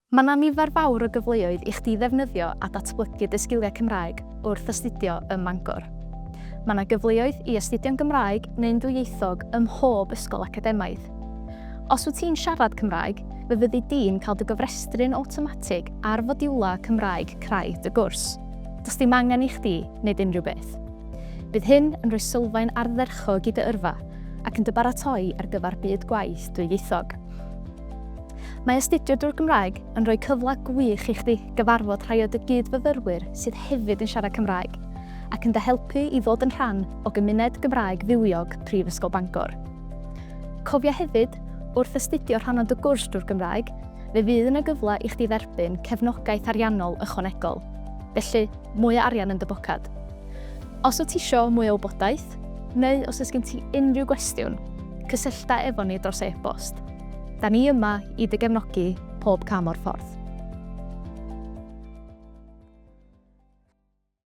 Mae 'na nifer fawr o gyfleoedd i chdi ddefnyddio a datblygu dy sgiliau Cymraeg wrth astudio ym Mangor. Mae 'na gyfleoedd i astudio'n Gymraeg neu'n ddwyieithog ym mhob ysgol academaidd. Os wyt ti'n siarad Cymraeg, fe fyddi di'n cael dy gofrestru'n awtomatig ar fodiwlau Cymraeg craidd dy gwrs. Does dim angen i chdi wneud unrhyw beth. Bydd hyn yn rhoi sylfaen ardderchog i dy yrfa ac yn dy baratoi ar gyfer byd gwaith dwyieithog. Mae astudio drwy'r Gymraeg yn rhoi cyfle gwych i chdi gyfarfod rhai o dy gyd-fyfyrwyr sydd hefyd yn siarad Cymraeg, ac yn dy helpu i ddod yn rhan o gymuned Gymraeg fywiog Prifysgol Bangor. Cofia hefyd, wrth astudio rhan o dy gwrs drwy'r Gymraeg, fe fydd yna gyfle i chdi dderbyn cefnogaeth ariannol ychwanegol. Felly, mwy o arian yn dy bocad. Os wyt ti isio mwy o wybodaeth, neu os oes gen ti unrhyw gwestiwn, cysyllta efo ni dros e-bost. Da ni yma i dy gefnogi pob cam o'r ffordd.